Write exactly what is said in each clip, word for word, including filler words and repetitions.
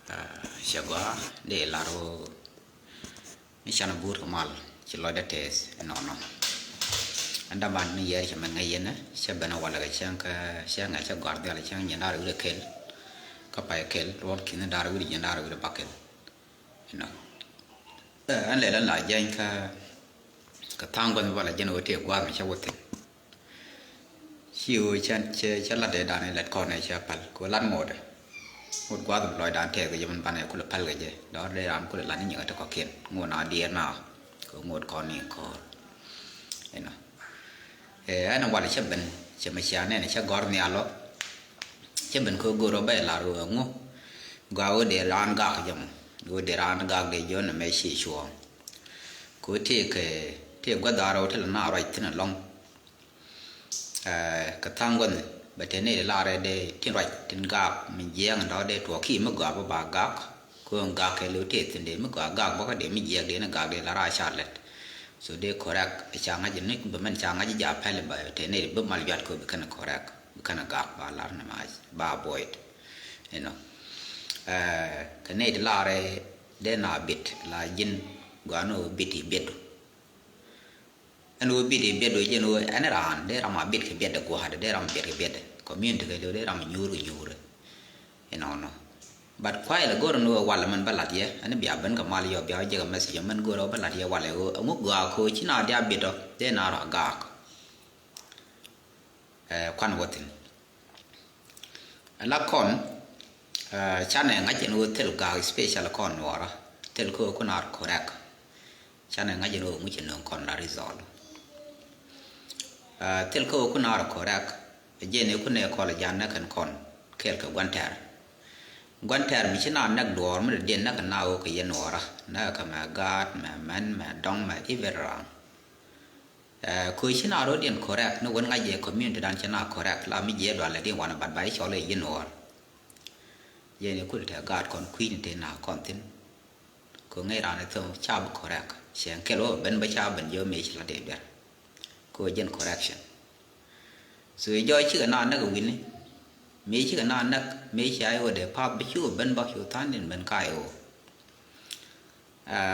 Cɛ gɔaa dee lar wä mi canɛ buut kɛ mal ci lɔcdä tɛth inɔnɔ. Ɛn daman ni yɛr cɛ mɛn ŋäc yɛn cɛ ben a walɛ kɛ cɛŋ kɛ cɛŋ ɛ cɛ gɔ̱a̱r dhial cɛŋ jiɛn da̱r wi̱r ɛ kel. Kä pay kel ruɔ̱n ki̱n da̱r wi̱r jiɛn da̱r wi̱r ɛ bakel. Inɔ ɛn lɛl ɛn la jɛny kä kɛ tha̱a̱ŋ gua̱th mi walɛ jɛn wä tëë gua̱a̱th mi cɛ wä thi̱n. Ci ɣöö cä cä cä lat dee dan ilat kɔn ɛ cä päl kɛ lat ŋot ɛ. Ŋot gua̱a̱th bi lɔcdan tɛth kɛ jɛ min banɛ kulɛ päl kɛ jɛ dɔ̱r dee ran kulɛ lat ni nyiŋ ɛ ti kɔ̱kiɛn ŋot na diɛɛr na kɛ ŋot kɔn ni kɔɔr. Inɔ ɛ ɛn walɛ cä ben cɛ mɛ cia nɛn cä gɔ̱r nhial ɔ. Cä ben kɛ go̱r ɔ bɛ lar ɣöö ɛŋu gɔaa ɣöö dee ran gak jɛ mɔ ɣöö dee ran gak dee jiɔn ɛmɛ ci cuɔ̱ɔ̱ŋ. Kɛ ɣöö tëëkɛ tëëk gua̱th dhaar ɣöö ti lɛ na ruac thi̱n ɛlɔ̱ŋ. Kɛ tha̱a̱ŋ gua̱thni bɛ te nɛy ti lar ɛ dee tin ruac tin gaak mi jiɛɛŋ in dɔ̱ dee tuɔɔk ki mi gɔaa bä ba gaak. Kɛ ɣöö in gaak kɛ lo̱o̱ tëë thi̱n dee mi gɔaa gaak bä kä dee mi jiɛɛk dee ni gaak dee la raar ca lɛt. So dee correct ɛ ca ŋa̱c ni bɛ mɛn ca ŋa̱c ja̱ pɛl bä te nɛy ti bi mal juat kɛ bi kɛn correct bi kɛn gaak ba lar ni mac ba avoid. Inɔ kɛ nɛy ti lar ɛ dee na bit la ji̱n gɔaa ni ɣöö bit i̱ biɛtdu. Ɛn ɣöö bit i̱ biɛtdu jɛn ɣöö ɛn raan dee ram a bit kɛ biɛtdɛ gua̱a̱dɛ dee ram a biɛt kɛ biɛtdɛ community kɛ lo̱o̱ dee ram a nyuur kɛ nyuurɛ. Inɔnɔ but kuay lɛ go̱r ɛn ɣöö walɛ mɛn bä la̱t yɛ ɛn bia ben kɛ mal yɔ bia wä jek ɛ message mɛn go̱r ɛ wä bä la̱t yɛ walɛ ɣöö ɛŋu gɔaa kɛ ɣöö ci na dia bit ɔ dee na rɔ a gaak. Ɛ kuan wä thi̱n. Ɛ la kɔn ɛ canɛ ŋa̱c ɛn ɣöö thil gaak special kɔn nuɔɔrä thil kä ɣöö kun ar correct. Canɛ ŋa̱c ɛn ɣöö ŋuc ɛn nööŋ kɔn la result. Ɛ thil kä ɣöö kun ar correct ɛ jiɛn ɛ kun ɛ kɔl ɛ jan nɛ kɛn kɔn kɛɛl kɛ gua̱n tɛr. Gua̱n tɛr mi ci na nɛk duɔɔr mi dee diɛn nɛk kɛ na ɣöö kɛ yɛn nuɔɔrä nɛk kɛ mɛ gaat mɛ mɛn mɛ dɔŋ mɛ even ram. Ɛ köö ci na ro̱diɛn correct ni wen ŋa̱c jɛ community dan ci na correct la mi jiɛ dual lɛ diɛn wanɛ bat ba i̱ cɔl i̱ ji̱ nuɔɔr. Yɛn i̱ kul tɛ gaat kɔn kui̱ni te na kɔn thi̱n. Kö ŋäc raan i̱ thöŋ ca bi correct cɛ kɛl wä ben bä ca ben jiɔ mëë ci la dee duer. Kö jɛn correction. So i̱ jɔɔc cikɛ na näk i̱ wi̱ni mëë cikɛ na näk mëë cia i̱ wä dee path bi cu ben bä cu tha̱a̱ŋ din ben ka i̱ wä.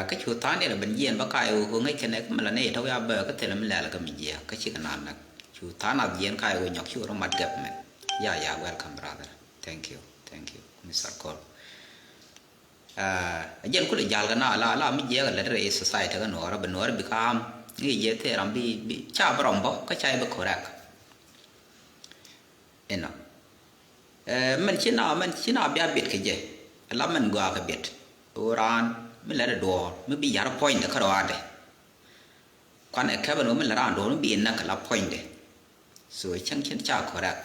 Kä cu tha̱a̱ŋ diɛn a ben jiɛɛn bä ka̱a̱c ɣöö ŋäc kɛnɛ kä mi la nɛy tɔ̱ ya bäär kä thilɛ mi lɛl kä mi jiääk kä cikɛ naan näk. Cu tha̱a̱ŋ nath jiɛɛn ka̱a̱c ɣöö nyɔk cu rɔ mat government. Ya ya welcome brother. Thank you. Thank you Mister Cole. A jiɛn kulɛ jal kɛ na la la mi jiääk a lät rɛy society kä nuɔɔrä bi nuɔɔrä bi ka̱a̱m ŋi̱i̱c jɛ thil ram bi bi ca bi rɔm bä kä ca bi correct. Inɔ. Ɛ mɛn ci na mɛn ci na bia biɛt kɛ jɛ. Ala mɛn gɔaa kɛ biɛt ɣöö raan mi lɛt ɛ duɔɔr mi bi yar puɔ̱nydɛ kä rɔaadɛ. Kuan ɛ kɛpɛ ni ɣöö mi lɛt raan duɔɔr mi bi näk kɛ la puɔ̱nydɛ. So cäŋ cin ca correct.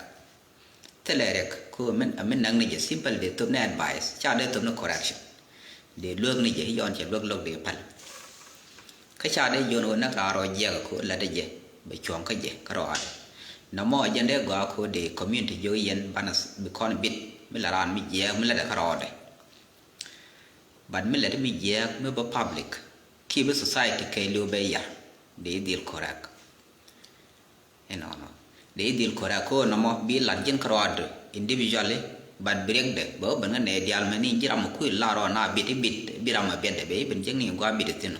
Thilɛ riɛk kɛ ɣöö mi mi näk ni jɛ simple dee thop ni advice ca dee thop ni correction. Dee luäk ni jɛ i̱ yɔn cɛ luäk lo̱k dee päl. Kä ca dee jiɔn ɣöö näk raan rɔ jiɛk kä lat jɛ bɛ cuɔ̱ŋ kä jɛ kä rɔɔdɛ. Nɔmɔ jɛn dee gɔaa kä dee community jiök yɛn banɛ bi kɔn bit mi la raan mi jiɛk mi latdɛ kä rɔɔdɛ. But mi lat mi jiɛk mi bä public ki bi society kɛɛliw bɛ yar dee dhil correct. Inɔnɔ dee dhil kɔrɛ ko nɔmɔ bi lat ji̱n kärɔɔd individually. But bi riɛkdɛ bɛ wä ben kä nɛy diaal mɛni ji̱ ram mi kui̱ lar ɔ na bit i̱ bit bi ram mi biɛtdɛ bɛ i̱ ben jiäkni gua̱a̱ bit i̱ thi̱n.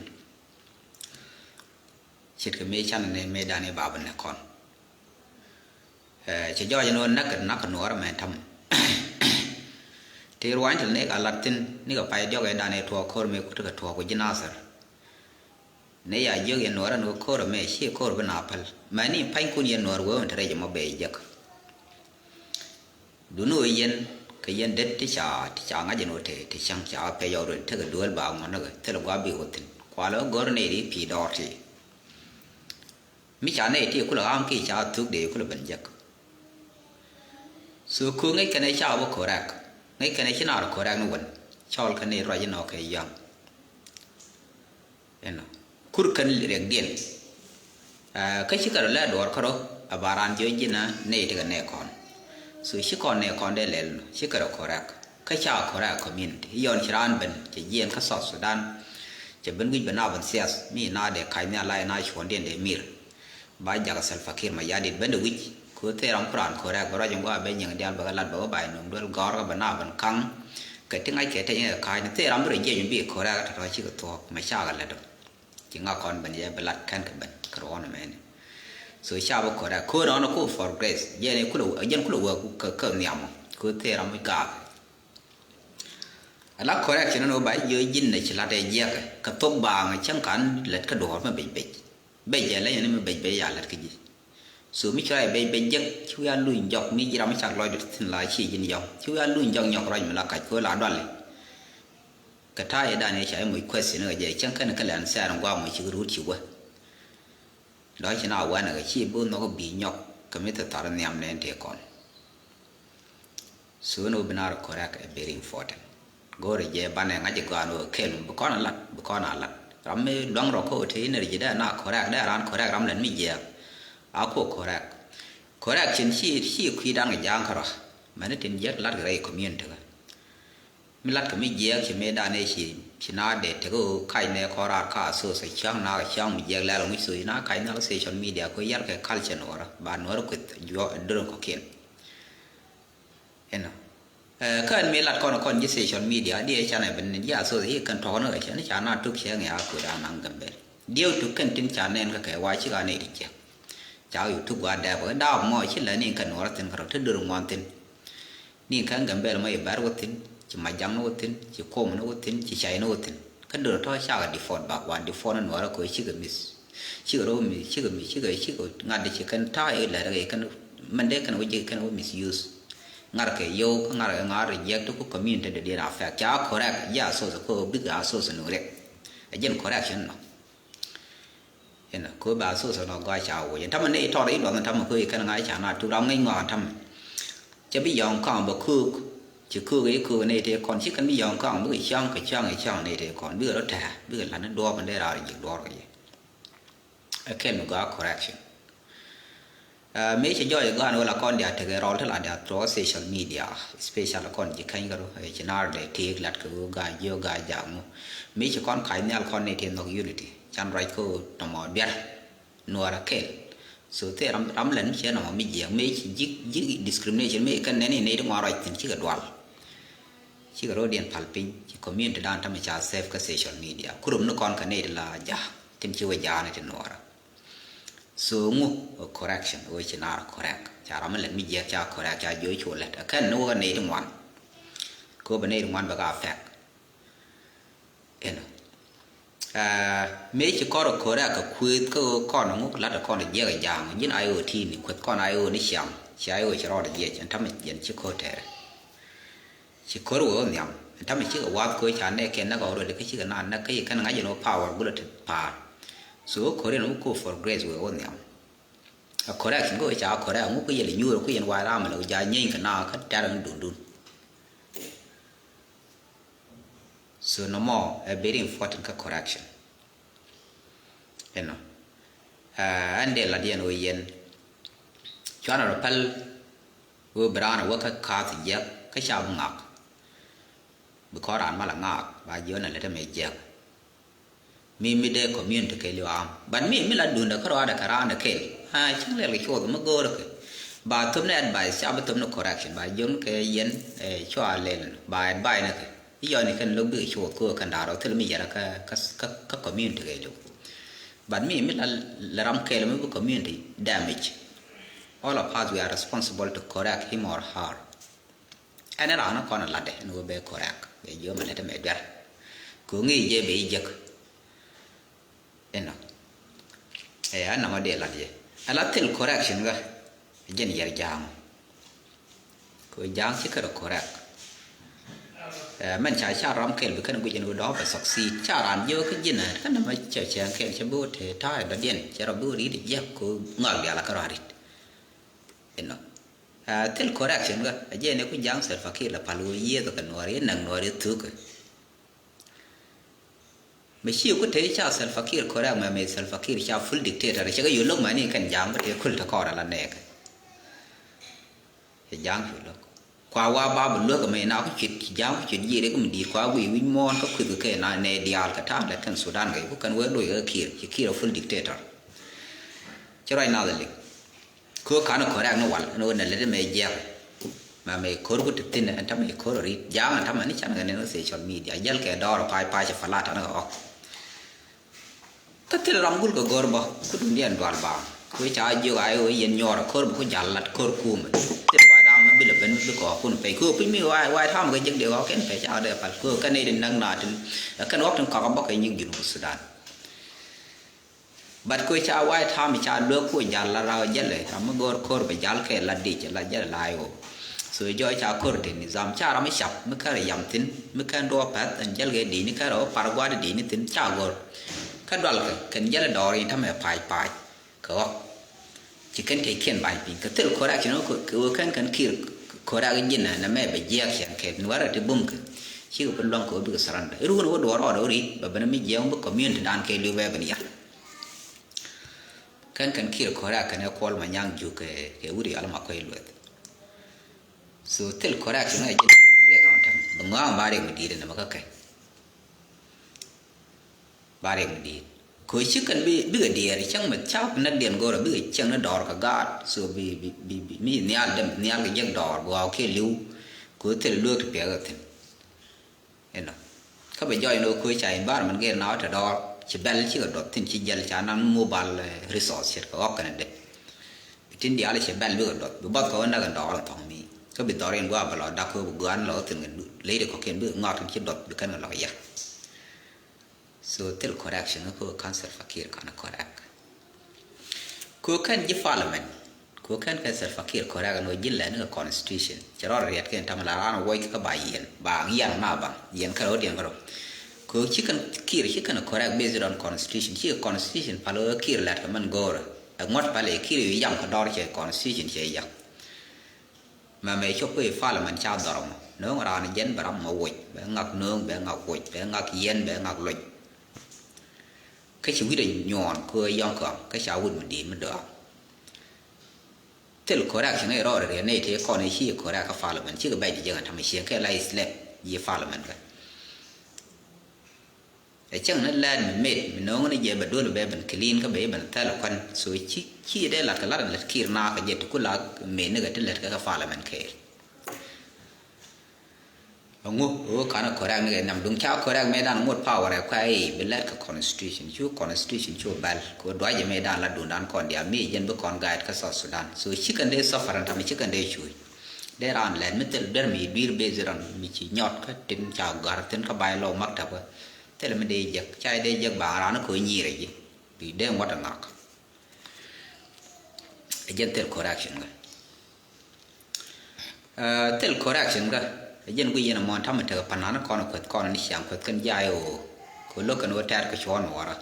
Ce̱tkɛ mëë canɛ nɛy mëë dan i̱ ba ben nɛ kɔn. Cɛ jɔɔc ɛn ɣöö näk kɛ nak kɛ nuɔɔr mɛ ta̱m. Tëë ruany thil ni ka lat thi̱n ni kɛ pay diɔ̱k ɛ dan i̱ tuɔɔk ko̱r mëë ku tekɛ tuɔɔk ku ji̱ Nathir. Ni ya jiök yɛn nuɔɔr ɛn ɣöö ko̱r ɛmɛ ci ko̱r bi na päl. Mɛni panykun yɛn nuɔɔr wee wän te rɛc ɛmɔ bɛ jek. Duni ɣöö yɛn kɛ yɛn det ti ca ti ca ŋa̱c ɛn ɣöö te ti cäŋ ca pɛc ɣɔw röt tekɛ duel ba ŋuɔ̱n ni kɛ thilɛ gua̱a̱ bi ɣöö thi̱n kualɛ ɣöö gör nɛy ri pi̱i̱ dɔɔr ti. Mi ca nɛy ti kulɛ ɣa̱a̱ŋ ki ca thuk dee kulɛ ben jek. So ko̱ ŋäc kɛnɛ ca wä correct ŋäc kɛnɛ ci naar correct ni wän cɔl kɛnɛ ruac inɔ kɛ yɔ̱a̱ŋ. Ɛnɔ kur kɛn riɛkdiɛn. Kä cikɛ rɔ lɛ duɔɔr kärɔ a ba raan jiɔ ji̱n a nɛy tekɛ nɛy kɔn. So ci kɔn nɛy kɔn dee lɛl nɔ cikɛ rɔ correct kä ca correct community i̱ yɔn ci raan ben cɛ jiɛɛn kä South Sudan. Cɛ ben wi̱c ben a ben thiath mi na dee ka̱c ni a la in a cuɔ̱ndiɛn dee mir. Ba jakä Salva Kiir Mayardit ben dee wi̱c ko̱ thɛɛr ram ku raan correct bɛ ruac in gua̱a̱ ben nyiŋ diaal bɛ kɛ lat bɛ wä bay nöm duel gɔ̱r kä ben a ben ka̱ŋ. Kɛ ti ŋa̱c kɛ tɛny kɛ ka̱a̱cni thil ram bi rɔ jiɛc mi bi correct tɔ̱tɔ̱ cikɛ thuɔ̱k mɛ cakɛ lät ɔ. Ci ŋa kɔn ben yɛ bi lat kɛn kɛ ben kɛ ruɔ̱n ɛmɛni. So ca bi correct ko̱n ɔn ku for grace jɛn kulɛ jɛn kulɛ wä kɛ kɛ nhiam ɔ ko̱n thil ram bi gaak. Ala correction ni wä ba jiö ji̱n ni ci lat ɛ jiɛkɛ kɛ thok baaŋ cäŋ kan lät kä duɔ̱ɔ̱r mi bec bec. Bec ɛ leny ni mi bec bec ya lät kä ji̱. So mi cɔal ɛ bec bec jek ci wi̱i̱ a luny jɔk mi ji̱ ram mi cak lɔcdɛ thi̱n la ci ji̱n yɔŋ ci wi̱i̱ a luny jɔk nyɔk ruac mi la kac kö la duali. Kɛ ta̱a̱ i̱ dan i̱ ca i̱ muc question i̱ kɛ jɛ cäŋ kɛn kä lɛn sɛɛr in gua̱a̱k muc cik ruut ci wä. Dɔ̱c ci na wanɛ kɛ ci bi nhɔk bi nyɔk kɛ mi thil thar nhiam nɛn tëë kɔn. So ni wä bi na rɔ correct ɛ very important. Go̱o̱rɛ jɛ banɛ ŋa̱c i̱ gɔaa ni wä kɛl mi bi kɔn a lat bi kɔn a lat ram mi luaŋ rɔ ko̱ te energy dee na correct dee ran correct ram lɛn mi jiɛɛk. A ko̱ correct. Correct cin ci ci kui̱dan kɛ ja̱a̱ŋ kärɔa mɛn ni tin jiɛk lat kɛ rɛy community kɛ. Mi lat kɛ mi jiɛɛk ci mëëdan ëë ci ci na dee tek ɣöö kac nɛ kɔn raar ka a source cäŋ na kɛ cäŋ mi jiɛɛk lɛl ŋuc source na kac nhial social media kɛ yar kɛ culture nuɔrä ba nuɔrä kueth juɔk ɛ dörä kɔ̱kiɛn. Inɔ kä ɛn mi lat kɔn kɔn ji̱ social media diɛ canɛ ben ji̱ a source i̱ kɛn tɔknä kɛ cɛ ni ca na tuk cɛ ŋi̱ a kueth a naŋ Gambel diɛ tuk kɛn tin ca nɛn kä kɛ wa cik a nɛy ti jiɛk. Ca YouTube wa dɛɛp kɛ daap mɔ ci lɛ ni kɛ nuɔrä thin kɛ rɔ te dörä ŋuan thin. Ni kɛn Gambel mɔ ci bɛr wä thin ci majaŋ ni wä thin ci kom ni wä thin ci cay ni wä thin. Kä dörä tɔ cakɛ default bak wa default ni nuɔrä kɛ cikɛ miss. Cikɛ rɔ miss cikɛ miss cikɛ cikɛ ŋa̱t di ci kɛn ta̱a̱ i̱ lɛr kɛ kɛn mɛn dee kɛn wä jek kɛn wä misuse. Ŋa̱t kɛ yow kä ŋa̱t kɛ ŋa̱t reject kä community dee dee na affect ca correct ji̱ a source kɛ bikɛ a source ni riɛk. Ɛ jɛn correction nɔ. Inɔ kɛ ba source nɔ gɔaa ca woc ɛn tamɛ ni tɔt i̱ luɔth ɛn tamɛ kɛ kɛn ŋa̱ ca na tuk ram ŋäc ŋɔak ɛn tamɛ. Cɛ bi yɔ̱ɔ̱ŋ kɔaŋ bɛ köök ci köök i̱ köök ni tëë kɔn ci kɛn bi yɔ̱ɔ̱ŋ kɔaŋ bikɛ cäŋ kɛ cäŋ i̱ cäŋ ni tëë kɔn bikɛ rɔ tɛ̱̈ɛ̱̈ bikɛ la̱t ni duɔɔp ɛn dee raar ji̱ duɔɔr kɛ yɛ. Ɛ kɛl mi gɔaa correction. Ɛ mëë ci jɔɔc ɛ gɔaa ni wä la kɔn diaal tekɛ rɔɔl ti la diaal through social media especially kɔn ji̱ käny kɛ ru ɛ ci naar dee tëëk lat kɛ ɣöö gaa jiö gaa jaak ŋu. Mëë ci kɔn kac nhial kɔn ni tëë nhɔk unity can ruac kä ɣöö nɔmɔ duer. Nuɔɔr a kɛl. So thil ram ram lɛn mi ciɛ nɔmɔ mi jiɛk mëë ci ji̱ ji̱ discrimination mëë kɛn nɛn i̱ nɛy ti ŋuan ruac thi̱n cikɛ dual. Cikɛ ro̱diɛn pal piny ci community dan tamɛ ca safe kä social media kurum ni kɔn kɛ nɛy ti la jaak tin ci wä jaak ni ti nuɔɔr. So ŋu ɛ correction ɣöö ci naar correct ca ram mi lɛt mi jiɛk ca correct ca jiö cu lɛt ɛ kɛn ni wä nɛy ti ŋuan. Kɛ wä bɛ nɛy ti ŋuan bɛ ka affect. Inɔ mëë ci kɔr ɛ correct kɛ kuëëth kä ɣöö kɔn ŋu lat ɛ kɔn jiɛk ɛ ja̱a̱ŋ ji̱n a i̱ ɣöö ti̱i̱ni kueth kɔn a i̱ ɣöö ni ciaŋ ci a i̱ ɣöö ci rɔɔd ɛ jiɛc ɛn ta̱mɛ yɛn ci ko̱r tɛɛrɛ. Ci ko̱r wä wä nhiam ɛn ta̱mɛ cikɛ wath ko̱ ca nɛɛkiɛn näk already kä cikɛ na näk kä ci kɛn ŋa̱c ɛn wä power gulɛ ti pa̱a̱r. So wä ko̱r in wä ko̱ for grace wä wä nhiam. A correct ŋu ca correct ŋu kä yɛl inyuur kä yɛn wa̱a̱ ram lɛ wä ja nyieeny kɛ na kä tɛr in dundun. So nɔmɔ ɛ very important kä correction. Inɔ ɛn dee lat yɛn wä yɛn cuanɛ rɔ päl. Wee bi raan a wä kä kaath jiɛk kä ca bi ŋak. Bi kɔn raan mal a ŋaak ba jiɔn a lät ɛmɛ jiɛk. Mi mi dee community kɛɛliw am but mi mi la duundɛ kä rɔaadɛ kɛ raan ɛ kɛɛl a cäŋ lɛl kɛ cuɔth mi go̱o̱rä kɛ. Ba thöp ni advice ca bi thöp ni correction ba jiɔn kɛ yɛn. Cua lɛl ba advice ni kɛ i̱ yɔni kɛn lo̱k bikɛ cuɔth kɛ kɛn da̱a̱r ɔ thil mi yɛrɛ kä kä kä community kɛɛliw. But mi mi la la ram kɛɛl mi bi community damage. All of us we are responsible to correct him or her. Ɛn raan kɔn latdɛ ni wä bɛ correct bɛ jiö mɛ lɛt mɛ duer. Kɛ ŋi̱i̱c jɛ bɛ jiäk. Inɔ ɛ a namɔ dee lat yɛ a la thil correction kä. Jɛn yɛr ja̱a̱ŋ kɛ ja̱a̱ŋ ci kɛ rɛ correct. Ɛ mɛn ca ca ram kɛl bi kɛn guic ɛn wä dɔ̱ɔ̱p ɛ succeed ca ran jiö kä ji̱n ɛ kɛn namɔ cɛ cɛ kɛl cɛ bi wä te ta̱a̱ ɛ dɔ̱diɛn cɛ rɔ bi wä ri̱t jiäk kɛ ŋɔak diaal a kä rɔ rit. Inɔ thil correction kä a jɛ ni ku ja̱a̱ŋ Salva Kiir la pal wä yiëëth kɛ nuɔɔr yɛ näk nuɔɔr yɛ thuk. Mɛ ci ku te ca Salva Kiir correct mɛ mɛ Salva Kiir ca full dictator cɛ kɛ yolok mɛ ni kɛn ja̱a̱ŋ bä te kul te kɔɔr ala nɛɛk. Cɛ ja̱a̱ŋ yolok kua wa ba bi luäk mɛ na ku cuit ci ja̱a̱ŋ ku cuit ji̱ rik mi di̱i̱t kua wi̱i̱ wi̱c muɔ̱ɔ̱n kä kui̱th kɛ na nɛ diaal kɛ ta̱a̱ lɛ kɛn Sudan kɛ ku kɛn wee loc kɛ Kiir ci Kiir a full dictator. Ci ruac nath lik. Kö kan correct ni wal ni wä nɛ lät mɛ jiɛk. Mɛ mɛ ko̱r ku ti thin ɛn tamɛ ko̱r rit ja̱a̱ŋ ɛn tamɛ ni can kɛ ni social media jäl kɛ dɔɔr pay pay cɛ fala tan kɛ ɣɔk. Kä thil ram gul kɛ go̱r bä ku dun diɛn dual bam ku ca jiök ay ɣöö yɛn nyuɔɔr ko̱r bä ku jal lat ko̱r kumɛ. Thil way ram mi bilɛ ben mi bi kɔɔk kun pɛy ku piny mi way way tam kɛ jek dee ɣɔk kɛn pɛy ca dee pal ku kɛn ni di näk na tin. Kɛn ɣɔk tin kɔk bä kɛ nyiŋ Junub Sudan. But kue ca white army ca luek kue jal la raw jɛlɛ ram mi go̱o̱r ko̱r bɛ jal kɛ la dic la jɛlɛ la yo. So jɔɔc ca ko̱r ti nizam ca ram mi cap mi kɛn rɛ yam thin mi kɛn duɔ pɛth ɛn jɛl kɛ dini kɛn rɛ wä par gua̱di dini thin ca go̱o̱r. Kä dual kɛ kɛn jɛlɛ dɔɔr in tamɛ pac pac kɛ ɣɔk. Ci kɛn tec kiɛn ba̱ny piny kɛ thil ko̱rak ci nɔ kɛ wä kɛn kɛn kir ko̱rak ji̱n nɛ mɛ bɛ jiɛk cɛn kɛ nuɛrɛ ti bum kɛ. Cikɛ bi luaŋ kɛ wä bikɛ surrender irun wä duɔr rɔɔdɛ wä ri̱t bɛ ben mi jiɛk wä bi community dan kɛ liw bɛ ben yar. Kɛn kɛn kir ko̱rak kɛn ɛ kuɔl ma nyaŋ juk kɛ wuri alma kuɛ lueth. So thil ko̱rak ci nɔ ɛ jɛn kir nuɔr yɛ ka̱n tɛm bi ŋɔaŋ ba riɛk mi di̱i̱t nɛ mɛ kä kɛ. Ba riɛk mi di̱i̱t ko̱ ci kɛn bi bikɛ diɛɛr cäŋ mɛ ca näk diɛn go̱rɛ bikɛ cäŋ ni dɔɔr kɛ gaat. So bi bi bi bi mi nhial dɛm nhial kɛ jek dɔɔr bi ɣɔw kiɛ li̱w. Ko̱ thil lueek ti piɛk ɛ thi̱n. Inɔ kä bɛ jɔɔc ni ko̱ ca environment gɛr na wä te dɔɔr ci bɛl cikɛ duɔth thi̱n ci jɛl ca nan mobile resource ce̱tkɛ ɣɔk kɛn dee. Bi tin diaal cɛ bɛl bikɛ duɔth bi buɔth kɛ wä näk in dɔɔr in thɔŋ mi kä bi dhɔr in gua̱a̱ bɛ lɔ dak ko̱ bi gua̱a̱n lɔ thi̱n kɛ leydi kɔ̱kiɛn bikɛ ŋɔak tin ci duɔth bi kɛn kɛ lɔk yɛr. So thil correction kä kɛ council fakir kan correct. Kɛ kɛn ji̱ parliament kɛ kɛn kɛ Salva Kiir correct ni wä ji̱ lɛn kɛ constitution cɛ rɔɔd riɛt kɛn tam la ran wä kä ba yɛn ba yɛn na ba yɛn kɛ rɔɔd yɛn kɛ rɔɔd. Kɛ ci kɛn Kiir ci kɛn correct based on constitution ci constitution pal wä Kiir lɛt kɛ mɛn go̱o̱rɛ. Ɛ ŋuɔ̱t pal ɛ Kiir yu yam kɛ dɔr cɛ constitution cɛ yam. Mɛ mɛ cop kä i̱ parliament ca dhɔr mɔ no̱o̱ŋ raan jɛn bɛ ram mɔ woc bɛ ŋak no̱o̱ŋ bɛ ŋak woc bɛ ŋak yɛn bɛ ŋak loc. Kä ci wi̱cdɛ nyuɔɔn kä yɔ̱ŋ kɔaŋ kä ca wut mi di̱i̱t mi dɔaŋ. Thil correct ci ŋäc rɔɔdɛ riɛn nɛy tëë kɔn i̱ ci correct kä parliament cikɛ bɛc di jek ɛn ta̱mɛ cieŋ kɛ la i̱ slap yi parliament kä. Ɛ cäŋ ni lɛɛt mi met mi no̱o̱ŋ ni jɛ bɛ duel bɛ ben clean kä bɛ ben thɛl kuan so ci ci dee lat kɛ lat lät Kiir na kɛ jɛ ti ku la met ni kɛ ti lät kɛ kɛ parliament kɛɛl. Ɛŋu ɣöö kanɛ correct ni kɛ nam duŋ ca correct mɛ dan ŋot power ɛ kua ɛ bi lɛt kɛ constitution cu constitution cu bɛl kɛ duacɛ mɛ dan la duŋ dan kɔn diaal mi jɛn bi kɔn guide kä South Sudan so ci kɛn dee suffer ɛn tam ci kɛn dee cuuc. Dee raan lɛt mi thil der mi dui̱r besi ran mi ci nyɔt kä tin ca gar thin kä bay lɔw maktab kä. Thil mi dee jek ca dee jek ba ran ko nyir ji bi dee ŋuɔt ŋak. Ɛ jɛn thil correction kä. Thil correction kä ɛ jɛn guic yɛn ɛmɔ ta̱mɛ tekɛ panan kɔn kueth kɔn ni ciaŋ kueth kɛn jay o. Ko lo̱k kɛn wä tɛɛr kɛ cuɔn wara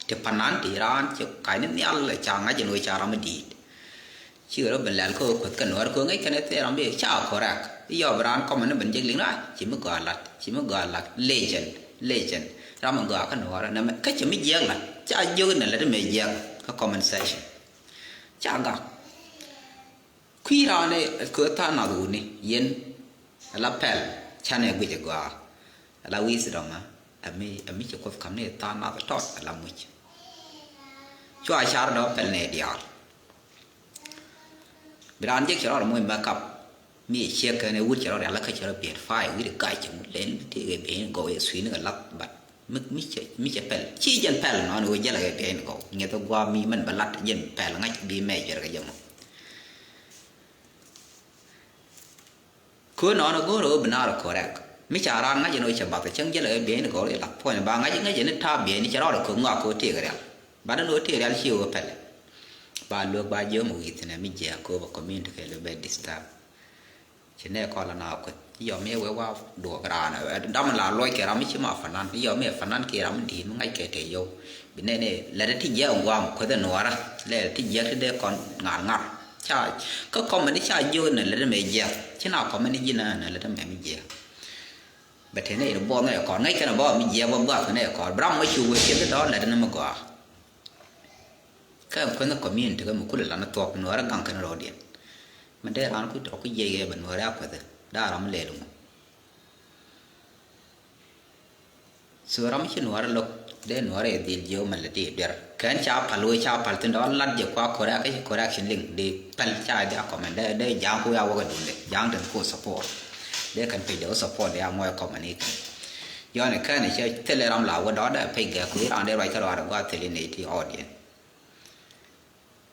ti panan ti raan ci kac ni nhial ca ŋa̱c ɛn wä ca ram mi di̱i̱t. Cikɛ rɔ ben lɛl kä kueth kɛ nuɔr kä ŋäc kɛn ɛ thil ram bi ca correct. I̱ yɔp raan kɔmɛ ni ben jek liŋ rac ci mi gɔaa lat ci mi gɔaa lat legend legend. Ram mi gɔaa kä nuɔr nɛ mɛ kä ci mi jiɛk lat ca jiök in ɛ lät mɛ jiɛk kä comment section. Ca gak kui̱ raan ɛ kɛ tha̱a̱ŋ nath wuni yɛn. Ala pɛl canɛ guic ɛ gɔaa. Ala wi̱i̱ thi dɔ̱ŋ ɛ mi ɛ mi ci kuoth ka̱m ni tha̱a̱ŋ nath tɔt ala muc. Cua car dɔ̱ŋ pɛl nɛ diaal. Bi raan jek cɛ rɔɔd moc makeup mi ciek kɛn ɛ wut cɛ rɔɔd rial kä cɛ rɔɔd piɛt fay wi̱i̱ di gac cɛ ŋut lɛn ti kɛ biɛny gɔw yɛ sui̱n kɛ lath bat mi mi cɛ mi cɛ pɛl ci jɛn pɛl nɔn wee jɛl kɛ biɛny gɔw ŋiɛth gua̱a̱ mi mɛn bɛ lat jɛn pɛl ŋa̱c bi mɛ jɛr kɛ jɛ mɔ. Kö nɔnɔ go̱o̱rä wä bi naar kö rɛk mi ca raan ŋa̱c ɛn wä cɛ bath cäŋ jälɛ wä biɛyni gɔl i̱ lak puɔ̱ny ba ŋa̱c ŋäc ɛn ta̱a̱ biɛyni cɛ rɔɔdɛ kö ŋɔak kö tiek rial. Bat ɛn wä tiek rial ci wä pɛlɛ. Ba luek ba jiöm wi̱i̱ thi̱n ɛ mi jiɛɛk kö bɛ community kɛ lɛ bɛ disturb. Ci nɛ kɔl ɛn a kueth ci yɔm i̱ wee wa duɔk raan ɛ dam la luɔc kɛ ram mi ci ma fanan i̱ yɔm i̱ fanan kiɛ ram mi di̱i̱t mi ŋa̱c kɛ tëë yɔw. Bi nɛn i̱ lɛt ɛ ti jiɛɛk ɛn guam kueth ɛn nuɔɔrä lɛ ti jiɛɛk ti dee kɔn ŋa̱r ŋa̱r. Ca kä kɔmɛn i̱ ca jiök nɛ lät ɛmɛ jiɛk ci na kɔmɛn i̱ ji̱n ɛn lät ɛmɛ mi jiɛk. Bɛ tëë nɛ in buɔth nɛ kɔn ŋäc kɛn ɛ bä mi jiɛk bä buak nɛ kɔn bi ram mɔ cu wee cieth dɔ̱r lät ɛn ɛmɛ gɔaa. Kä ɛn kueth nɛ community kä mi kulɛ lan ɛ thuɔk nuɔɔrɛ gaŋ kɛn rɔɔdiɛn. Mɛ dee raan kuc tɔk ku jiɛk yɛ bɛ nuɔɔrɛ a kueth ɛ daa ram mi lɛl ŋu. So ram ci nuɔrɛ lo̱k dee nuɔrɛ dhil jiö mɛ lɛ ti duer kɛn ca pal wee ca pal thin dɔɔl lat jɛ kua correct kä ci correction link di pal ca di a comment dee dee ja̱a̱ŋ ku ya wäkä dunde ja̱a̱ŋ den ku support dee kɛn page dee wä support dee a muɔc comment ikä. Yɔni kɛn cɛ thilɛ ram la wä dɔɔdɛ page gɛ ku iran dee ruac kä ruaadɛ gua thil in iti audience.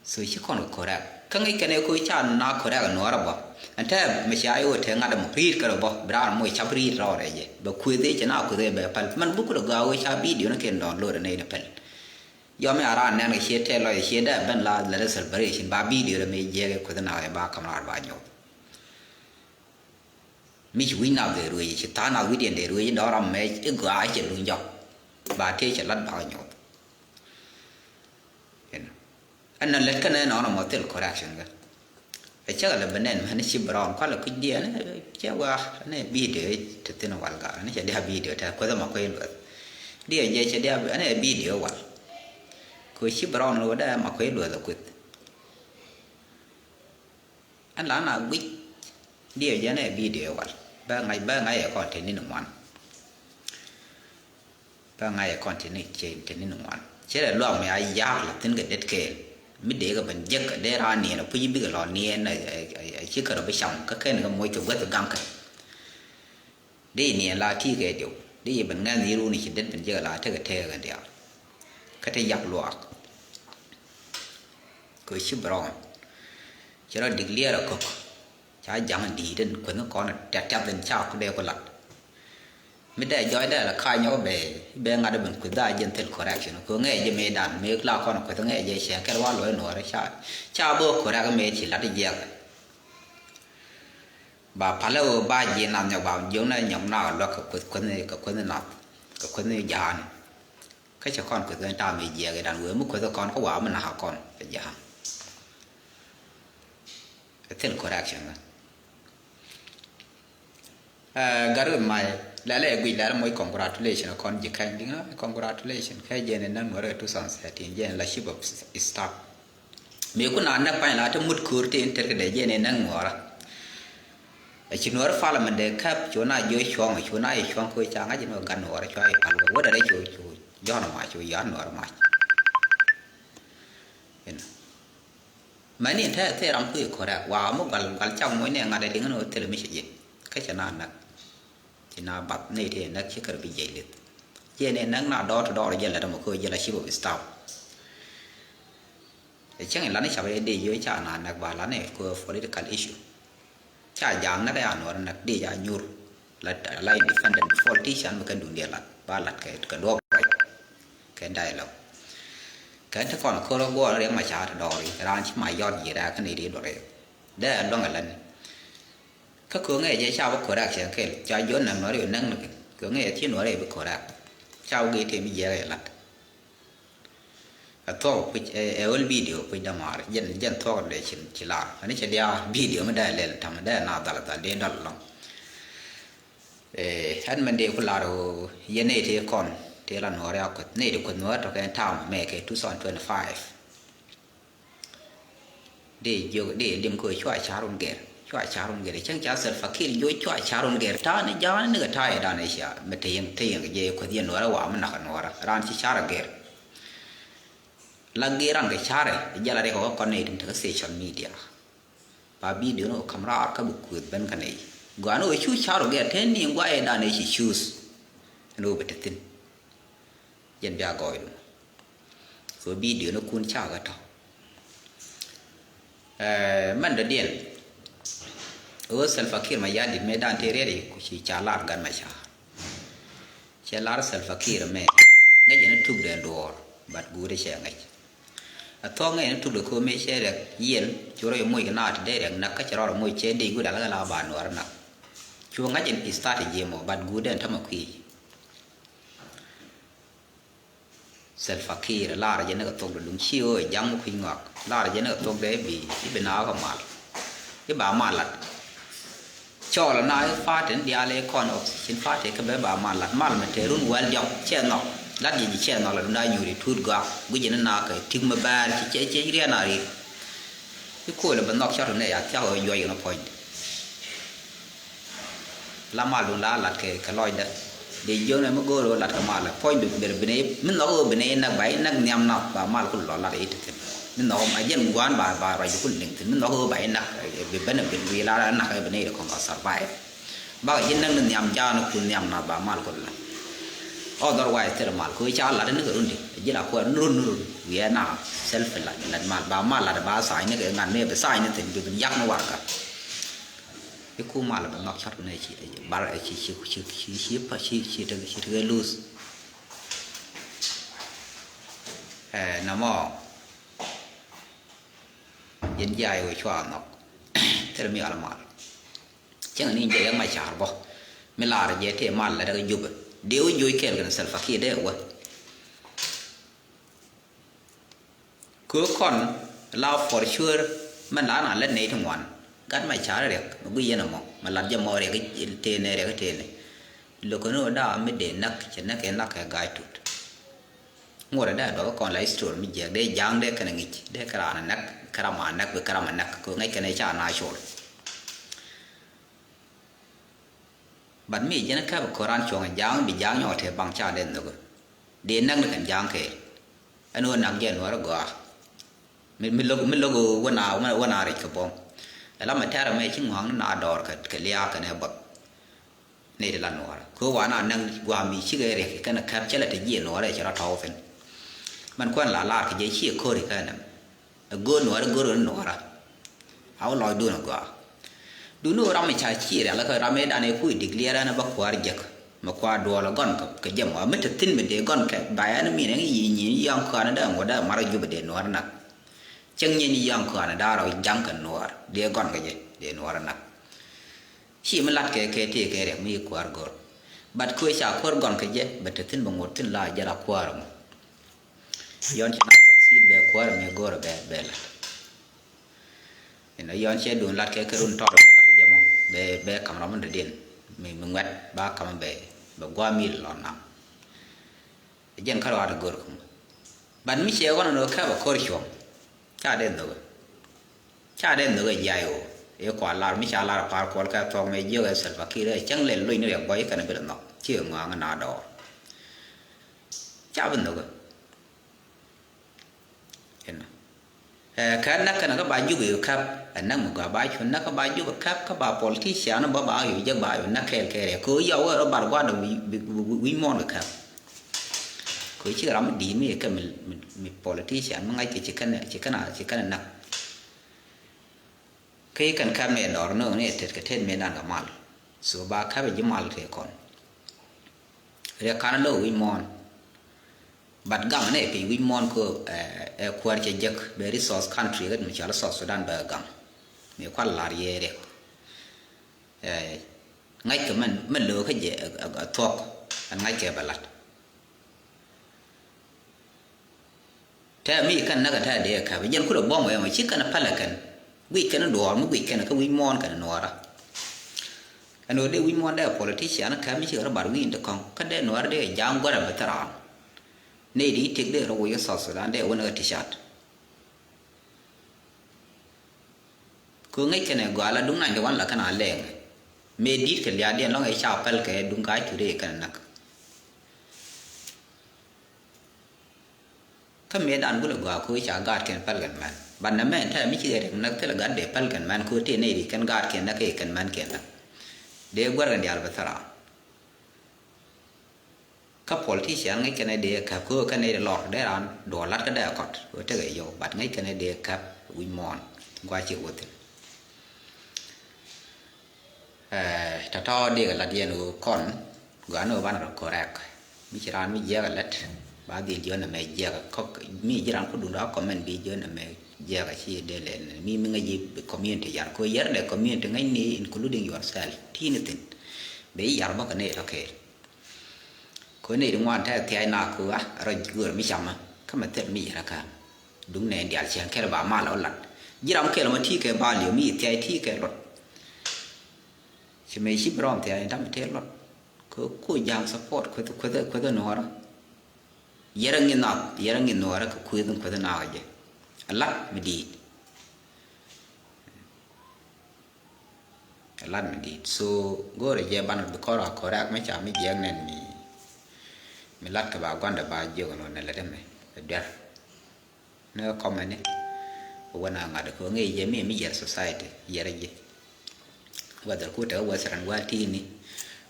So ci kɔn kɛ correct kä ŋic kɛn ɛ koc ca na correct nuɔrɛ bɔ. Ɛn tɛ mɛ cia iwä te ŋa̱t ɛmɔ ri̱i̱t kɛ rɛ bɔ bi raar moc cap ri̱i̱t rɔɔdɛ jɛ bɛ kueth i̱ cɛ na kueth i̱ bɛ pɛl mɛn buk kɛ rɛ gɔaa wee ca video ni kɛn download ni ni pɛl. Yɔm ya raan nɛn kɛ cie tɛl lɔc cie dee ben la lɛ rɛ celebration ba video rɛ mɛ jiɛk ɛ kueth na ɛ ba kam raar ba nyɔk. Mi ci wi̱c na bɛ ruëëc ci tha̱a̱ŋ na wi̱diɛn dee ruëëc dɔ̱ŋ ram mɛ i̱ gɔaa cɛ luny jɔk ba tëë cɛ lat ba nyɔk. Ɛn nɔ lät kɛn ɛnɔnɔ mɔ thil correction kɛ. Ɛ cäk lɛ bɛ nɛn mɛn ci brown kualɛ kui̱c diɛn cɛ wa ni video te thin wal gar ni cɛ dia video te kueth ma kui̱ lueth. Diɛ jɛ cɛ dia ni video wal. Ko ci brown lo dɛ ma kui̱ lueth kueth. Ɛn la na guic diɛ jɛ ni video wal bɛ ŋa̱c bɛ ŋa̱c ɛ kɔn te ni ni ŋuan. Bä ŋa̱c ɛ kɔn tini cɛ tini ni ŋuan cɛ lɛ luak mi a yak la thin kɛ det kɛɛl. Mi dee kɛ ben jek kɛ dee raan niɛn a puc bikɛ lɔ niɛn a ci kɛ rɔ bi cam kä kɛn kɛ moc kɛ guäth gaŋ kɛ. Dee niɛn la ti kɛ diw dee yɛ ben ŋa̱n ni runi ci det ben jek la tekɛ tekɛ kɛ diaal. Kä te yak luak kɛ ci bi rɔɔn. Cɛ rɔ dik liɛɛr a kök. Ca ja̱ŋ di̱i̱t in kueth ni kɔn tiat tiat in ca ku dee ku lat. Mi dee jɔc dee la ka̱a̱c nyɔk bee bee ŋa̱t ben kueth dhaa jɛn thil correction ku ŋɛɛ jɛ mëë dan mëë la kɔn kueth ŋɛɛ jɛ cɛ kɛl wa luɔc nuɔɔr ca ca bä correct mëë ci lat jiɛk. Ba palä ɣöö ba ji̱ nath nyɔk ba jiök na nyɔk na luäk kɛ kueth kueth ni kɛ kueth ni nath kɛ kueth ni ja̱a̱n. Kä cɛ kɔn kueth kɛn ta̱a̱ mëë jiɛk idan wee mi kueth kɔn kä wa mi nak kɔn kɛ ja̱a̱n. Ɛ thil correction kä. Ɛ gat wä may lɛlɛ ɛ guic lɛlɛ moc congratulation kɔn ji̱ kɛny di̱ŋ congratulation kɛ jɛn ɛ näŋ nuɔrɛ two thousand thirteen jɛn la chief of staff. Mëë kun a näk pany la te mut ko̱r te in ter kɛ dee jɛn ɛ näŋ nuɔrɛ. Ɛ ci nuɔrɛ parliament dee käp cu na jiö cuɔ̱ŋ cu na yɛ cuɔ̱ŋ ko̱ ca ŋa̱c in wä gat nuɔrɛ cua yɛ pal wä wä dee rɛ cu cu jɔ̱ɔ̱n mac cu ya̱a̱n nuɔrɛ mac. Mɛni in te thil ram kui̱ correct wa mi gual gual cak muɔ̱c ni ŋa̱t ɛ diŋ ni wä thil mi cɛ ji̱ kä cɛ na näk. Ci na bath ni ti näk ci kär bi jiɛc lith. Jiɛ ni näk na dɔɔr ti dɔɔr jiɛ lät mɔ kä jiɛ la chief of staff. Ɛ cäŋ in lani cap ɛ dee jiö ca na näk ba lani kä political issue. Ca ja̱a̱ŋ näk ɛ a nuɔr näk dee ca nyur. La la independent politician mi kɛn dunia lat ba lat kɛ kɛ duɔp ruac. Kɛ dialogue kɛ te kɔn kor guɔ riɛk ma ca te dɔɔri raan ci ma yɔt ji̱ rɛk kä ni ri dɔri. Dee a luäŋ a lani. Kä kööŋɛ jɛ ca bi correct cɛ kɛl ca jiɔ näk nuɔri bi näk ni kɛ kööŋɛ jɛ ti nuɔri bi correct. Ca bi gee te mi jiɛk jɛ lat. Ɛ thuɔk puc ɛ ɛ whole video puc dämaari jɛn jɛn thuɔk dee ci ci lar ani cɛ diaal video mi dee lɛl tam dee na dhal dhal dee dal lɔŋ. Ɛ ɛn mɛn dee ku lar ɣöö yɛn nɛy tëë kɔn tëë la nuɔɔri a kueth nɛy ti kueth nuɔɔri tɔkɛ tam mɛ kɛ two thousand twenty-five. Dee jiök dee lim kä cua ca̱r wun gɛr cua ca̱r wun gɛr cäŋ ca Salva Kiir jiök cua ca̱r wun gɛr ta̱a̱ ni ja̱a̱n ni kɛ ta̱a̱ yɛ dan ɛ cia mɛ te yɛn te yɛn kɛ jɛ kueth yɛn nuɔɔrɛ wa mi nak kɛ nuɔɔrɛ ran ci ca̱r ɛ gɛr. La gɛr ran kɛ ca̱r ɛ jɛ la rɛk kɛ wä kɔn nɛy tin te kä social media. Ba video ni wä kam raar kä bi kueth ben kä nɛy gua̱a̱n ni wä cu ca̱r wun gɛr te ni gua̱a̱ yɛ dan ɛ ci cuuth. Ni wä bɛ te thin. Jɛn bia gɔɔydun. So video ni kun ca kä tɔ. Ɛɛ mɛn dɔ̱diɛn. Ɣöö Salva Kiir Mayardit mëë dan tëë riɛt i̱ ku ci ca lar Gat Macar. Cɛ lar Salva Kiir mɛ ŋäc yɛn tuk dee duɔɔr but guut cɛ ŋäc. A thuɔ̱k ŋäc yɛn tuk dee ko̱ mëë cɛ rɛk yɛn cu rɔ yɛ moc kɛ naat dee rɛk nak kä cɛ rɔ rɔ moc cɛ dee guut ala kɛ la ba nuɔr nak. Cu ŋa̱c in strategy mɔ but guut dee tämɛ kui̱. Salva Kiir lar jɛ ni kɛ thok dee luŋ ci ɣöö ja̱ŋ mi kui̱ ŋɔak lar jɛ ni kɛ thok dee i̱ bi i̱ bi na kɛ mal. I̱ ba mal lat. Cɔɔl na i̱ party ni diaal i̱ kɔn opposition party kä bɛ ba mal lat mal mi te run wäl diɔk cɛ nhɔk lat jɛ ji̱ cɛ nhɔk la dunda nyuuri tuut gɔak guic jɛ ni na kɛ tik mi bɛɛr ci cɛ cɛ riɛn a ri̱i̱r. I̱ ko̱o̱l ɛ bɛ nhɔk cɔt ni ya thiak ɣöö juɔc kɛ ni puɔ̱nydɛ. La mal dun la lat kɛ kɛ lɔcdä. Dee jiök nɛ mi go̱o̱r ɣöö lat kɛ mal puɔ̱ny bi ber bi nɛ mi nhɔk ɣöö bi nɛ inak ba inak nhiam nath ba mal kul lɔ lat i̱ ti thin. Mi nhɔk a jɛn gua̱a̱n ba ba ruac bi kul liŋ thin mi nhɔk ɣöö ba inak bi ben bi bi lat inak bi nɛ i̱ kɔn ba survive. Bakɛ ji̱ näk ni nhiam jaanɛ ku nhiam nath ba mal kul lat. Otherwise thil mal ku ca lat ni kɛ run di ji̱ la kuɛɛr ni run ni run wiɛ na self lat lat mal ba mal lat ba sign ni kɛ ŋa̱n mi bi sign ni thin bi bi yak ni warka. Iku mal bɛ nhɔk cɔt kɛ nɛ ci bar ci ci ci ci ci pa ci ci tɛ ci tɛ luth. Ɛ nɔmɔ. Yɛn jiay wä cua nhɔk. Thil mi al mal. Cäŋ ni jɛ yɛn ma car bɔ mi lar jɛ tɛ mal la dɛ kɛ jubɛ dee wä joc kɛɛl kɛn Salva Kiir dee wä. Kö kɔn la for sure mɛ la na lät ney ti ŋuan. Gat mɛ car riɛk mɛ gui yɛn ɛmɔ mɛ lat jɛ mɔ riɛk tënɛ riɛk tënɛ. Lokä ni wä dawa mi dee näk cɛ näk kɛ näk kɛ ga̱a̱c tut. Ŋuɔrɛ dee a duɔk kɔn la history mi jiɛk dee ja̱a̱ŋ dee kɛn ŋic dee kɛ raan näk kɛ ram a näk bi kɛ ram a näk kö ŋäc kɛn ca na col. But mi jɛn käp koran cuɔ̱ŋ ja̱a̱ŋ bi ja̱a̱ŋ nyɔk te baŋ ca dee nhök. Dee näk ni kɛn ja̱a̱ŋ kɛ. Ɛn ɣöö naŋ jɛ nuɔ̱ɔ̱r gɔaa. Mi mi lo̱k mi lo̱k wä na wä na rɛc kɛ buɔ̱m. Ɛla mɛ tɛrɛ mɛ ci ŋɔ̱a̱ŋ ni na dɔɔr kɛ kɛ lia̱a̱ kɛn ɛ buɔth. Nɛy ti la nuɔ̱ɔ̱rä kɛ ɣöö wa na näŋ gua̱a̱m bi cikɛ riɛk kɛn ɛ käp cä lɛ te jiɛ nuɔ̱ɔ̱rä cɛ rɔ tɔ̱w thi̱n. Mɛn kuɛn la laar kɛ jɛ ciɛ ko̱ri kɛn ɛm. Ɛ go̱o̱r nuɔ̱ɔ̱rä go̱o̱r ɣän nuɔ̱ɔ̱rä. A wä lɔcdun ɛ gɔaa. Duni wä ram mi ca ci rial kä ram mi dan iku i dik liɛr ɛn bä kua̱r jek. Mi kua̱r duɔl gɔn kɛ jɛ mɔ mi te thin mi dee gɔn kɛ ba ɛn mi nɛ ŋi yi nyi yɔŋ kɔn dɛ ŋu dɛ mar jup dee nuɔr nak. Cɛŋ nyi ni yɔŋ kɔn dɛ rɔ jaŋ kɛ nuɔr dee gɔn kɛ jɛ dee nuɔr nak. Ci mi lat kɛ kɛ tëë kɛ riɛk mi kua̱r go̱r. Bat kuɛ ca kua̱r gɔn kɛ jɛ bɛ te thin bɛ ŋuɔr thin la jɛ la kua̱r mɔ. Yɔn ci na succeed bɛ kuäärɛ mi go̱o̱rɛ bɛ bɛ lat. Inɔ yɔn cɛ duun lat kɛ kɛ run tɔr bɛ lat kɛ jɛ mɔ bɛ bɛ kam rɔm in dɔ̱diɛn mi mi ŋuɛt ba kam bɛ bɛ gua̱a̱ mi lɔ nam. Jɛn kä ruaat go̱o̱r kum. But mi cɛ ɣɔn in ɣöö kɛ bɛ ko̱r cuɔ̱ŋ ca dee nhökɛ. Ca dee nhök ɛ jiay ɣöö i̱ kua lar mi ca lar pa̱a̱r kuɔl kɛ thuɔ̱k mɛ jiök ɛ Salva Kiir ɛ cäŋ lɛl loc ni riɛk bɔy kɛn bil nhɔk ci ɛ ŋɔaŋ na dɔɔr. Ca bi nhök ɛ. Inɔ. Ɛ kɛ näk kɛn kä ba juk i̱ käp ɛ näk mi gɔaa ba cu näk kä ba juk i̱ käp kä ba politician bä ba yo̱ jek ba yo̱ näk kɛɛl kɛɛl ɛ kɛ ɣöö yɔw ɛ rɔ bar gua̱a̱r dɔ̱ŋ wi̱c wi̱c muɔ̱ɔ̱n kɛ käp. Kɛ ɣöö ci ram mi di̱i̱t mi kɛ mi mi politician mi ŋa̱c kɛ ci kɛn ci kɛn ci kɛn näk. Kä i̱ kɛn kɛp ni ɛ dɔɔr ni ɣöö ni ɛ tet kɛ tet mëëdan kɛ mal. So ba kɛp ɛ ji̱ mal tëë kɔn. Riɛk ka̱n lo̱k wi̱c muɔ̱ɔ̱n. But gaŋ ni ɛ piny wi̱c muɔ̱ɔ̱n kä ɛ kuäär cɛ jek bɛ resource country kä mi cɔal South Sudan bɛ gaŋ. Mi kual la̱r yɛ riɛk. Ɛ ŋa̱ckɛ mɛn mɛn lo̱k kä jɛ ɛ thuɔ̱k ɛn ŋa̱ckɛ bɛ la̱t. Tɛɛ mi kɛn näk tɛɛ dee käp jɛn kulɛ buɔ̱m wee mɔ ci kɛn pälɛ kɛn guic kɛn duɔɔr mi guic kɛn kä wi̱c muɔ̱ɔ̱n kɛn nuɔɔrä. Ɛn ɣöö dee wi̱c muɔ̱ɔ̱n dee politician käp mi ci kɛ rɔ bar wi̱i̱n ti kɔ̱ŋ kä dee nuɔɔrä dee ja̱a̱ŋ guäärä bɛ thil raan. Nɛy di i̱ tëk dee rɔ wi̱i̱ kä South Sudan dee wän ɣä ti ca̱t. Kɛ ɣöö ŋäc kɛn ɛ gɔaa la duŋ nany ti wan la kɛn a lɛɛŋ. Mëë di̱t kɛ liaatdiɛn lɔ̱ŋ ɛ ca päl kɛ duŋ ka cu dee kɛn ɛ näk. Kä mëëdan kulɛ gɔaa kɛ ɣöö ca gaatkiɛn päl kɛn män. Banɛ mɛn tɛmɛ mi cikɛ riɛk näk thilɛ gat dee päl kɛn män kɛ ɣöö tëë nɛy ri kɛn gaatkiɛn näk kɛ kɛn män kɛn näk. Dee guäär kɛn diaal bɛ thil raan. Kä politician ŋäc kɛn ɛ dee käp kɛ ɣöö kɛn nɛy ri lɔr dee raan duɔl la̱t kä dee kɔt ɣöö tekɛ yio̱w bat ŋäc kɛn ɛ dee käp wi̱c muɔ̱ɔ̱n gua̱a̱c cik wä thi̱n. Ɛ tɔ̱tɔ̱ dikɛ lat yɛn ɣöö kɔn gɔaa ni ɣöö banɛ rɔ correct. Mi ci raan mi jiɛk ɛ lät ba dhil jiɔn ɛmɛ jiɛk ɛ kɔk mi ji̱ raan kudun dɔ̱ a comment bi jiɔn ɛmɛ jiɛk ɛ ci dee lɛl ni mi mi ŋäc ji̱ community yar kɛ ɣöö yar dee community ŋäc ni including yourself ti ni thin. Bɛ ji̱ yar bä kɛ ni tɔ̱ kɛɛl. Kɛ ɣöö nɛy ti ŋuan tɛk thiac nak kɛ ɣöö a rɔ göör mi camä kä mɛ thil mi yɛrɛ kä. Duŋ nɛn diaal cieŋ kɛl ba mal ɔ lat ji̱ ram kɛl mɔ ti kɛ bal yɔ mi thiac ti kɛ luɔt. Ci mëë ci bi rɔm thiac ni tam mi tëë luɔt kɛ ɣöö ku ja̱a̱ŋ support kueth kueth kueth nuɔɔrä. Yɛrɛ ŋi̱n nath yɛrɛ ŋi̱n nuɔɔrä kɛ kueth kueth nakä jɛ. A lat mi di̱i̱t. Lat mi di̱i̱t so go̱o̱rɛ jɛ banɛ bi kɔr a kɔrɛ ak mi ca mi jiɛk nɛn mi Mi lat kɛ ba guandɛ ba jiök ɛn ɣöö nɛ lät ɛmɛ ɛ duer. Ni kä kɔmɛ ni wä na ŋa̱t kɛ ɣöö ŋi̱i̱c jɛ mi mi yɛr society yɛr ji̱. Whether ku te kä Western world ti̱i̱ni,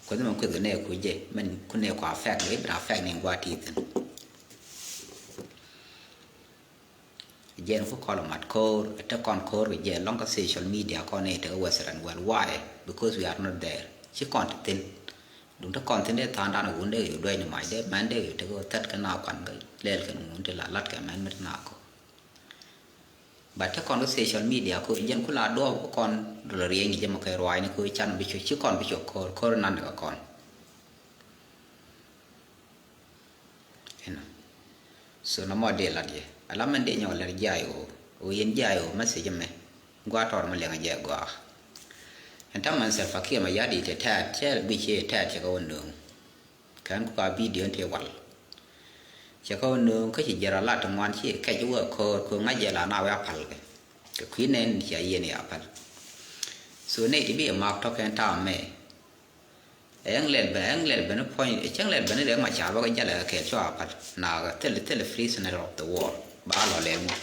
kueth mɛn kueth kɛ nɛɛku jɛ mɛn ku nɛɛku affect ni, i̱ ben affect ni gua̱a̱th ti̱i̱ thi̱n. Jɛn ku kɔl mat ko̱o̱r, te kɔn ko̱o̱r kɛ jɛ lɔŋ kä social media kɔn i̱ te kä Western world. Why? Because we are not there. Ci kɔn te thi̱n. Duŋ te kɔn thi̱n dee tha̱a̱ŋdan wun dee yɛ duec ni mac dee mɛn dee yɛ te kä thät kɛ na kɔn kä lɛl kɛn wun te la lat kɛ mɛn mi te na kɔ. But te kɔn kä social media ko jɛn ku la duɔɔp kä kɔn dɔl riɛny kɛ jɛ mɛ kɛ ruac ni ko can bi cɔ ci kɔn bi cɔ ko̱o̱r ko̱o̱r nan kɛ kɔn. Inɔ. So nɔmɔ dee lat yɛ. Ala mɛn dee nyɔk lɛr jiay ɣöö. Ɣöö yɛn jiay ɣöö message mɛ. Gua tɔr mɛ liɛŋ jɛ gua. Ɛn tam mɛn Salva Kiir mɛ yat i̱ te tɛɛt cɛ bi cɛ tɛɛt cɛ kɛ wä nööŋ. Kɛn ku ka video in te wal. Cɛ kɛ wä nööŋ kä ci jɛr a lat ti ŋuan ci kɛc wä ko̱o̱r ko̱o̱r ŋa̱c jɛ la na wɛ a pal kɛ. Kɛ kui̱ nɛn cia yɛn ya pal. So nɛy ti bi a mak tɔk kɛn tam mɛ. Ɛŋ lɛl ben, ɛŋ lɛl ben puɔ̱ny, ɛŋ lɛl ben riɛk ma car bä kɛ jälɛ kɛ kɛɛl cua pal. Nakä thil, thil prisoner of the war. Ba lɔ lɛl ŋu.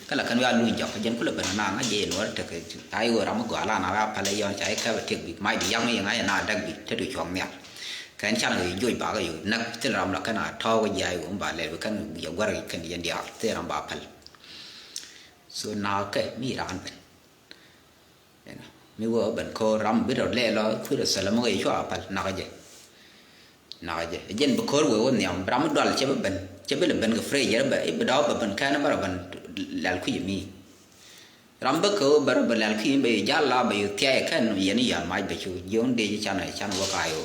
Kä la kɛn wiaa luny jɔk, jɛn kulɛ ben na ŋa̱c jɛ in wär tekɛ. Ai ɣöö ram mi gɔaa la na wiaa pal ɛ yɔn ca i̱ kɛpɛ tek bi, mac bi yaŋ i̱ ŋa̱c ɛ na däk bi, te du cuɔ̱ŋ nhial. Kɛn can ɣöö i̱ joc bakɛ yo̱o̱, näk thil ram la kɛn a tɔ̱ɔ̱k jiay ɣöö mi ba lɛl bi kɛn yɛ guär kɛn yɛn diaal, thil ram ba pal. So nakä mi raan ben. Inɔ. Mi wä ben ko̱o̱r ram bi rɔ lɛl lɔ kui̱ rɔ thil mɔ kɛ cua pal nakä jɛ. Nakä jɛ. Jɛn bi ko̱o̱r wee wä nhiam, ram mi dual cɛ bi ben. Cɛ bi lɛ ben kɛ fridge, rɛ bɛ, i̱ bi dɔɔk bɛ ben kɛn bä rɔ ben lɛl kui̱ mi. Ram bä kɛ wä bɛ rɔ ben lɛl kui̱ mi bɛ yu jal la bɛ yu thia̱a̱c kɛn yɛn i̱ yɔn mac bɛ cu jiɔ̱ɔ̱ŋ dee ji̱ can, can wä ka yo.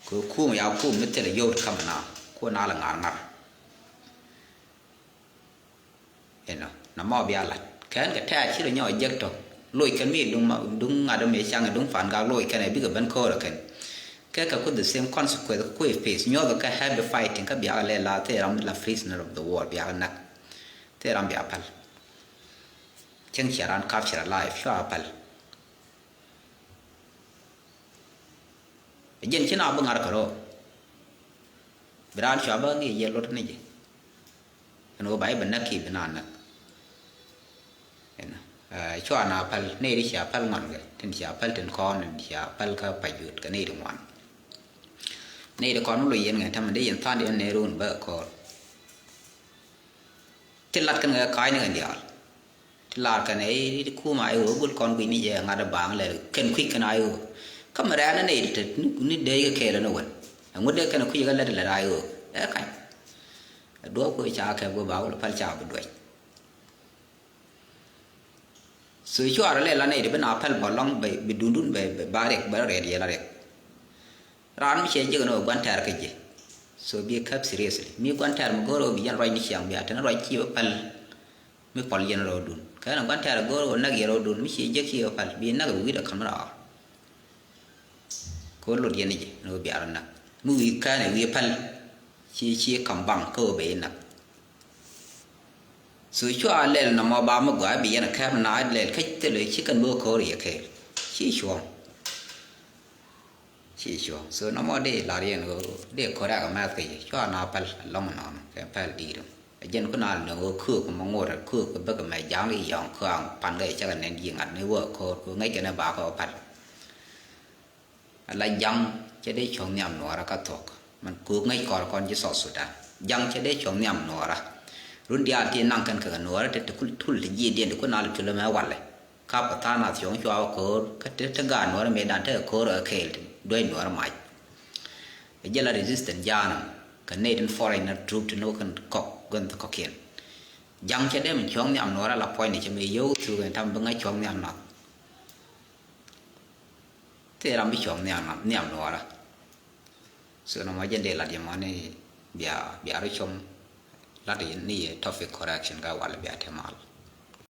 Kɛ kum ya kum mi thilɛ yot kamɛ na. Kuɔ na lɛ ŋa̱r ŋa̱r. Inɔ, na mɔ bia lat. Kɛn kɛ tɛɛt ci rɔ nyɔk jek tɔ. Loc kɛn mi duŋ ma, duŋ ŋa̱t mi caŋ duŋ fan gak loc kɛn ɛ bikɛ ben ko̱o̱r kɛn. Kɛ kɛ ku the same consequence ku ɛ face. Nyɔk kɛ happy fighting kä biak lɛ la thil ram la prisoner of the war biak nak. Thil ram bia pal. Cieŋ cia ran capture alive, cua pal. Jɛn ci na bi ŋa̱r kɛ rɔ. Bi raan cua bä ŋi̱i̱c yɛ lot ni jɛ. Ɛn ɣöö ba i̱ bɛ näk ki bi na näk. Ɛn, eh, cua na päl, nɛy ti cia päl ŋɔn kɛ, tin cia päl tin kɔn, tin cia päl kä Pajut kɛ nɛy ti ŋuan. Nɛy ti kɔn mi lo yɛn ŋɛ tämɛ dee yɛn tha̱a̱ŋ di ɛn nɛy run bä kɔɔr. Ti lat kɛn kɛ ka̱a̱cni kɛn diaal. Ti lar kɛn ɛ ti kum a i̱ ɣöö gul kɔn gui̱cni jɛ ŋa̱t ɛ baaŋ lɛ kɛn kui̱c kɛn a i̱ ɣöö. Kä mi rɛɛn ni nɛy ti ni dee kɛ kɛɛl ni wän. Ɛŋu dee kɛn kui̱c kɛ lät lät a i̱ ɣöö. Ɛ ka̱ny. Ɛ duɔ̱ɔ̱p kɛ ca kɛ guɔ ba wul päl ca bi duɛc. So cuarɛ lɛ la nɛy ti bi na päl bä lɔŋ bi dundun bɛ ba riɛk bɛ rɔ riɛt yɛ la riɛk. Raan mi cɛ jek ni wä gua̱n tɛɛr kä jɛ. So bi käp seriously. Mi gua̱n tɛɛr mi go̱o̱r wä bi yɛn ruac ni ciaŋ bia te ni ruac ci bä päl. Mi pɔl yɛn rɔɔdun. Kɛn gua̱n tɛɛr go̱o̱r wä näk yɛn rɔɔdun. Mi ci jek ci bä päl. Bi näk bi wi̱i̱dɛ ka̱m raar. Kɛ wä lot yɛn ni jɛ ni wä bia rɔ näk. Mi wi̱i̱ kɛn ɛ wi̱i̱ päl. Ci ci ka̱m baŋ kä wä bɛ yɛn näk. So cua lɛl nɔmɔ ba mi gɔaa bi yɛn a kɛp na lɛl kä thilɛ ci kɛn bä ko̱o̱r yɛ kɛɛl. Ci cuɔ̱ŋ. Ci cuɔ̱ŋ. So nɔmɔ dee lar yɛn ɣöö dee ko̱o̱r yak a mɛth kɛ yɛ. Cua na päl lɔŋ nɔnɔ kɛ päl di̱i̱t. A jɛn ku na lɛ nöŋ ɣöö köök mɛ ŋot a köök kɛ bäkɛ mɛ ja̱ŋ i̱ yɔ̱ŋ köaŋ pan kɛ cä kɛ nɛn ji̱ ŋa̱t ni wä ko̱o̱r kɛ ŋäc kɛn ɛ ba kɛ wä päl. Ala ja̱ŋ cɛ dee cuɔ̱ŋ nhiam nuɔɔrä kä thuɔ̱k. Mɛn ko̱o̱k ŋäc kɔr kɔn ji̱ South Sudan. Ja̱ŋ cɛ dee cuɔ̱ŋ nhiam nuɔɔrä. Run diaal ti naŋ kɛn kɛ nuɔɔrä te te kul tul te jiɛdiɛn te kun al tul mɛ walɛ. Kap kä tha̱a̱ŋ nath cuɔ̱ŋ cua wä ko̱o̱r kä te te gaat nuɔɔrä mëëdan te ko̱o̱r ɛ kɛɛl te duec nuɔɔrä mac. Ɛ jɛ la resistance ja̱a̱n kɛ nɛy tin foreign na troop tin wä kɛn kɔk gua̱n thok kɔkiɛn. Ja̱ŋ cɛ dee mi cuɔ̱ŋ nhiam nuɔɔrä la puɔ̱ny ni cɛ mi yio̱w thuk ɛn tam bi ŋäc cuɔ̱ŋ nhiam nath. Thil ram bi cuɔ̱ŋ nhiam, nhiam nuɔɔrä. So nɔmɔ jɛn dee lat yɛ mɔ ni bia, bia rɔ com lat ni yɛ topic correction ka wal bia te mal.